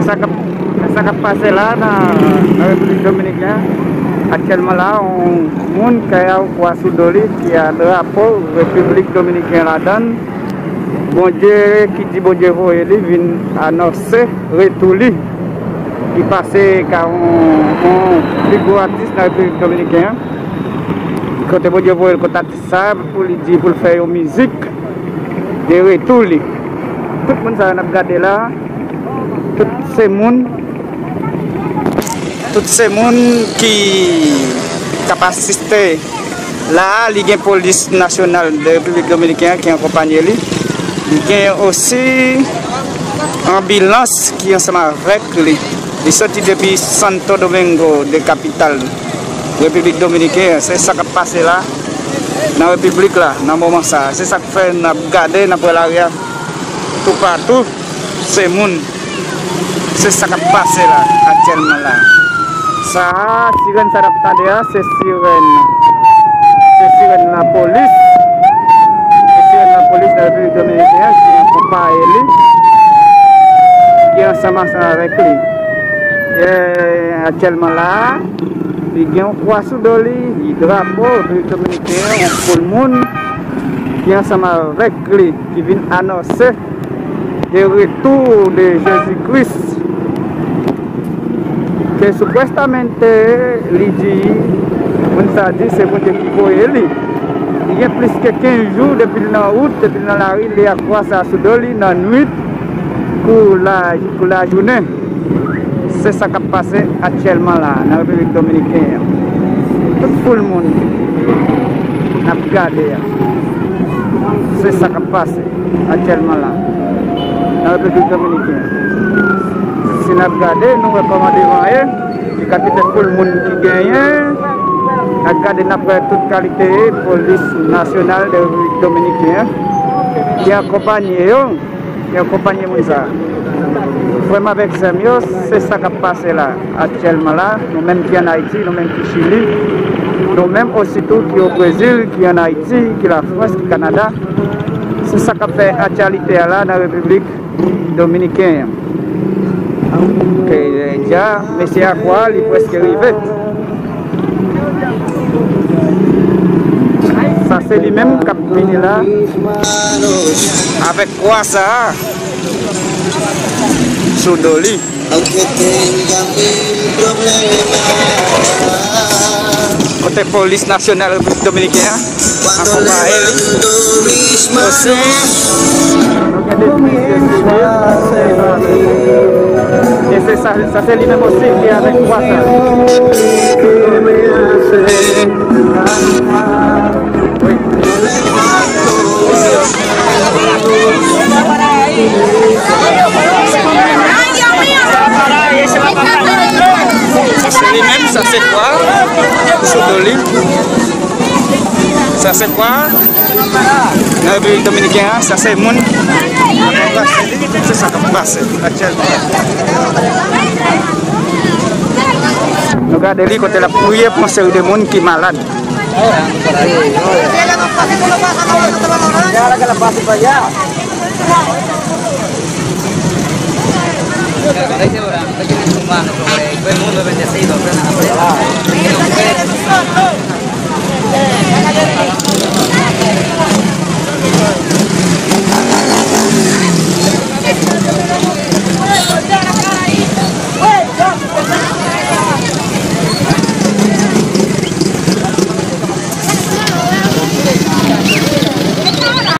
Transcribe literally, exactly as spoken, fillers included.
Sa k ap, sa k ap pase la nan, nan Repiblik Dominiken an. Aktyèlman la, yon moun kay a kwa sou do li ki a drapo Repiblik Dominiken an ladan l. Bondye ki di Bondye voye li vin anonse retou li. Li pase ka yon, yon pi gwo atis nan Repiblik Dominiken an. Kote Bondye voye l kot atis sa pou li di pou l fè yon mizik de retou li. Tout moun sa yo n ap gade la, tout se moun, tout se moun ki k ap asiste la a, li gen polis nasyonal de Repiblik Dominiken an ki akonpanye li. Li gen osi anbilans ki ansanm avèk li. Li soti depi Santo Domingo de kapital Repiblik Dominiken an. Se sa k ap pase la nan Repiblik la, nan moman sa a. Se sa k fè n ap gade, n ap wè lari a toupatou, se moun. Se sa k ap pase la, aktyèlman la. Sa a, sirèn sa n ap tande a, se sirèn. Se sirèn lapolis. Se sirèn lapolis nan Repiblik Dominiken an ki akonpaye li, ki ansanm ansanm avèk li. E, aktyèlman la, li gen yon kwa sou do li, li drapo Repiblik Dominiken an, yon foul moun ki ansanm avèk li, ki vin anonse de retour de Jésus-Christ. Ke supuestamente li di, moun sa di se Bondye ki voye li. Li gen plis ke kenz jou depi l nan wout, depi l nan lari, li ak kwa sa sou do li nan nwit kou la, kou lajounen. Se sa k ap pase aktyèlman la nan Repiblik Dominiken an. Tout foul moun n ap gade a. Se sa k ap pase aktyèlman la nan Repiblik Dominiken an. Si n ap gade, nou wè kòman devan ye, e kantite foul moun ki genyen. N ap gade, n ap wè tout kalite polis nasyonal de Repiblik Dominiken an ki akonpanye yo. Yo akonpanye moun sa. Frè m avèk sè m yo, se sa k ap pase la, aktyèlman la, nou menm ki ann Ayiti, nou menm ki Chili, nou menm osi tou ki o Brezil, ki ann Ayiti, ki Lafrans, ki Kanada, se sa k ap fè aktyalite a la nan Repiblik Dominiken an. Ok, deja, mesye a kwa, li prèske rive. Sa se li menm k ap vini la avèk kwa sa a sou do li. Kote polis nasyonal Repiblik Dominiken an akonpaye li. Osi, nou gen de polisye sivil. E se sa, sa se li menm osi ki avèk kwa sa. Wi. Sa se li menm, sa se kwa sou do li. Sa se kwa nan Repiblik Dominiken an, sa se moun. Se sa k ap pase aktyèlman. Nou gade li kote l ap priye pou yon seri de moun ki malad.